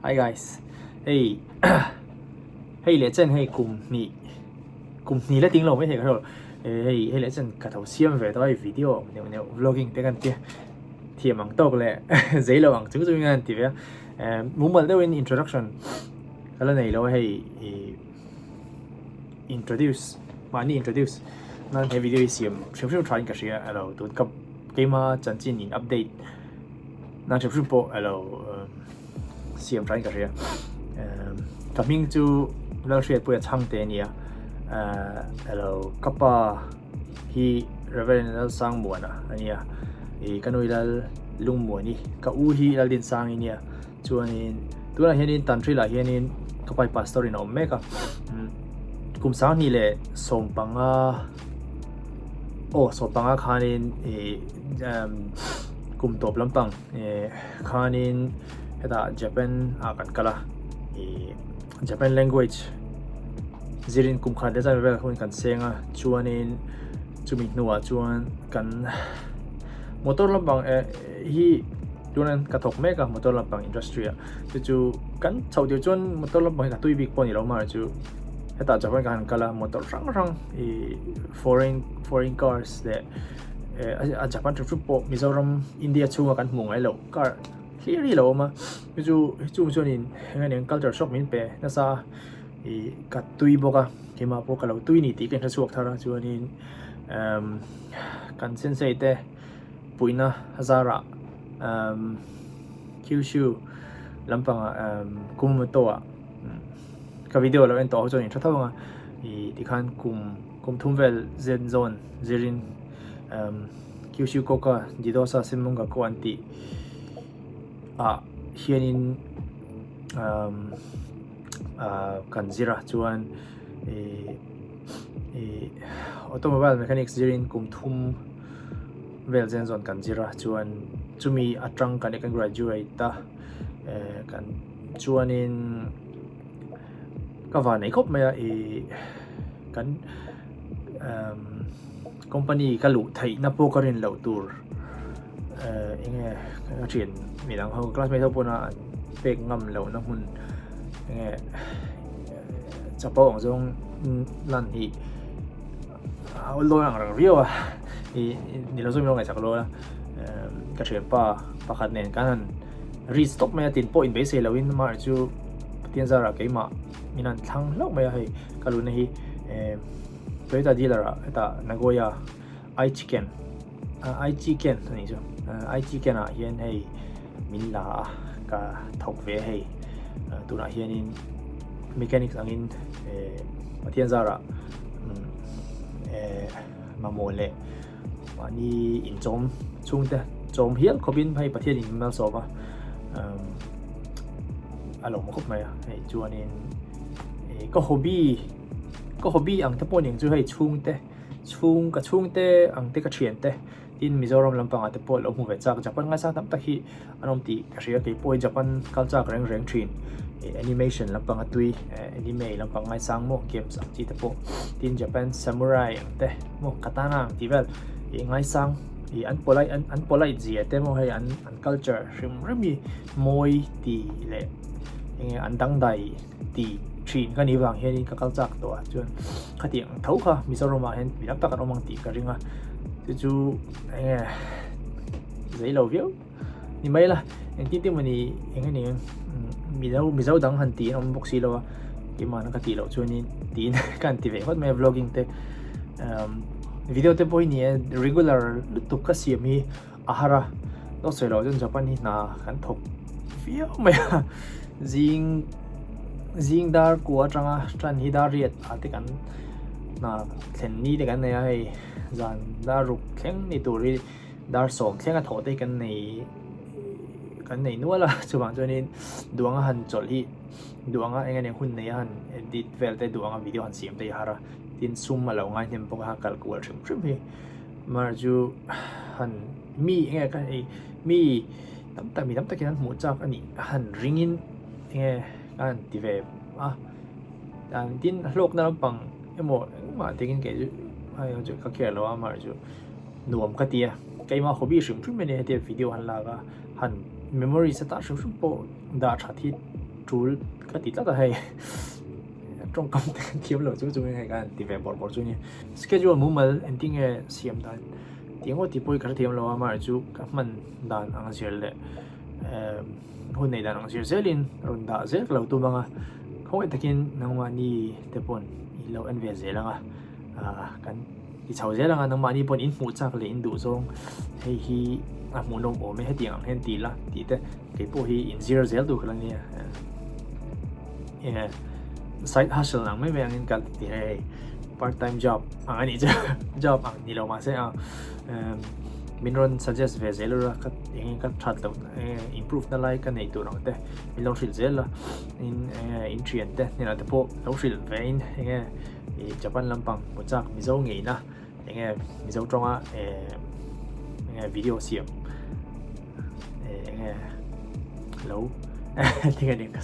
Hi guys hei hei leh chen hei kum hnih kum hnih la ting lo mai thei ka hre lo hei hei leh chen ka tho siam ve tawh a hei video neuh neuh vlogging te kan tia thiam ang tawk leh zei lo ang chung chungin an ti ve a mumal deuhin introduction ka la nei lo a hei ih introduce mahni introduce nan he video hi siam hrim hrim thain ka hria alo tun ka keima chanchin in update nan hrim hrim pawh alo siam thain ka hria ka hming chu Lalhriatpuia Chhangte a nia alo ka pa hi Reverend Lalsangmuana a nia ih ka nu hi Lal Lungmuani ka u hi Laldinsangi a nia. Chuanin tunah hianin Tanhril ah hianin ka pai pastor in a awm mek a kum sanghnih leh sawmpanga aw sawmpanga khanin ih kum tawp lampang ih khanin hetah Japan ah kan kal a ih Japan language zirin kum khat leh zan vel hun kan seng a chuanin chumi hnuah chuan kan motor lampang eh hi. Tunin ka thawk mek a motor lampang industry ah chu chu kan chhoh tir chuan motor lampang hi ka tui bik pawh a ni lo mahse chu hetah chuan ka han kal a motor hrang hrang ih foreign foreign cars leh eh a Japan hrim hrim pawh Mizoram India chhunga kan hmuh ngai loh car hlir hi a lo awm a chu chu chung chuanin eng eng culture shock min pe nasa a ih ka tui bawk a keimah pawh ka lo tui ni tih ka inhre chhuak thar a chuanin emm kan sensei te. Puihna zarah Kyushu lampangah Kumamoto ah ka video lo en tawh ho chuan in hre tho ang a ih tikhan kum kum thum vel zen zawn zirin Kyushu Koka Jidosa Senmonga ko an tih ah hianin kan zir a chuan ih ih automobile mechanics zirin kum thum. Vel zen zawn kan zir a chuan chumi atang kan kan graduate a eh kan chuanin ka van nei khawp mai a ih kan emm company ka luh theih na pawh ka rin loh tur eh eng nge ka thian midang ho classmate ho pawh an pek ngam loh na hmun eng nge chapo ang zawng lan hi. A awl dawn ang reng viau a ih ni lo zawk in ngaihsak lo a ka thianpa pakhat nen kan han risk tawp mai a tin pawh inbeisei lo in amah chu Pathian zarah keimah min han thlang hlauh mai a hei ka luhna hi Toyota dealer ah hetah Nagoya Aichiken Aichiken a nih chu Aichiken ah hian hei min la a ka thawk ve a hei tunah hianin mechanics angin Pathian zarah mamawh leh mahni inchawm chhungte chawm hial khawpin hei Pathian in malsawm a a lawm khawp mai a hei chuanin ka hobby ka hobby ang te pawh ni ang chu hei chhungte chhung ka chhungte ang te ka thiante Tin, Mizoram lampangah te pawh lo hmu ve chak Japan ngaisang tam tak hi an awm tih ka hria. Kei pawh hi Japan kal chak reng reng thin. Animation lampanga tui, anime lampang ngaisang maw, games ang chi te pawh. Tin, Japan samurai ang te maw, katana ang tih vel ih ngaisang ih an polite an an polite zia te maw hei an an culture hrim hrim hi mawi tih leh eng nge an dangdai tih thin ka nih vang hianin ka kal chak tawh a chuan khatiang tho kha Mizoram ah hian mi tam tak an awm ang tih ka ring a chu chu eng nge zei lo viau ni mai la engtin te mawni eng nge ni mizo mizo dang han tih an awm bawk si lo a keimah ka tih loh chuanin tiin ka han ti ve ngawt mai a vlogging te video te pawh hi ni e regular lutuk ka siam hi A har a, dawt sawi loh chuan Japan hi hna kan thawk viau mai a, zing zing dar kua atanga tan hi dar riat ah te kan hna thlen ni te kan nei a hei zan dar ruk thleng ni tur hi dar sawm thleng a thawh te hi kan nei kan nei nual a chuvang chuanin duh anga han chawlh hi duh anga eng eng hun nei a han edit vel te duh anga video han siam te hi a har a tin sum a lo ngai hnem bawk a kal kual hrim hrim hi. Mar chu han mi enge ka hei mi tam tak mi tam takin an hmuh chak a nih a han ringin enge ka han ti ve a an tin hlawkna lampang emaw engmah takin kei chu hei chu ka care lo a mar chu nuam ka ti a keimah hobby hrim hrim a nia hetia video han lak a han memories atan hrim hrim pawh dah that hi. tul ka ti tlat a hei tawngkam te kan thiam lo chung chungin hei ka han ti ve bawrh bawrh chu nia. Schedule mumal engtin nge siam dan tih ngawt tih pawh hi ka hrethiam lo a, amaherawhchu ka hman dan ang zir leh emm hun neih dan ang zir zelin rawn dah zel ka lo tum ang a, khawngaih takin nangmahni te pawn i lo en ve zel ang a, ah kan ti chho zel ang a, nangmahni pawn in hmuh chak leh in duh zawng hei hi a hmuhnawm awm e hetiang ang hian ti la tih te kei pawh hi in zir zel tur kha la nia eh side hustle ang mai mai angin ka ti hei part time job ang a nih chu job ang ni lo mahse a min rawn suggest ve zel ula ka eng ka that loh improve na lai ka nei tur ang te min lo hrilh zel a in enge in thian te hnenah te pawh lo hrilh ve in enge ih Japan lampang hmu chak Mizo ngeina enge Mizo tawnga eh enge video siam eh enge lo tinge ning ka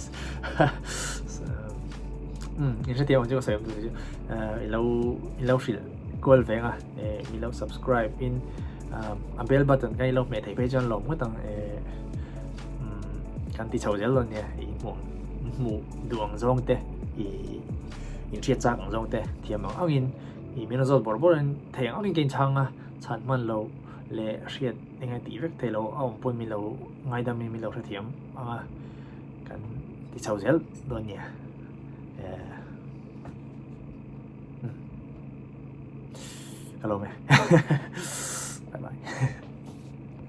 um in hrethiam ang chu ka sawi awm tur chu i lo i lo hrilh kual veng a eh mi lo subscribe in a bell button kha i lo hmeh theih phei chuan lawm ngawt ang eh um kan ti chho zel dawn nia i hmuh hmuh duh ang zawng te i inhriat chak ang zawng te thiam ang angin i min rawn zawt bawrh bawrhin thei ang angin ka inchhang a chhan hman lo leh hriat eng nge tih vek thei lo a awm pawn min lo ngaidamin min lo hrethiam ang a kan ti chho zel dawn nia eh ka lawm e.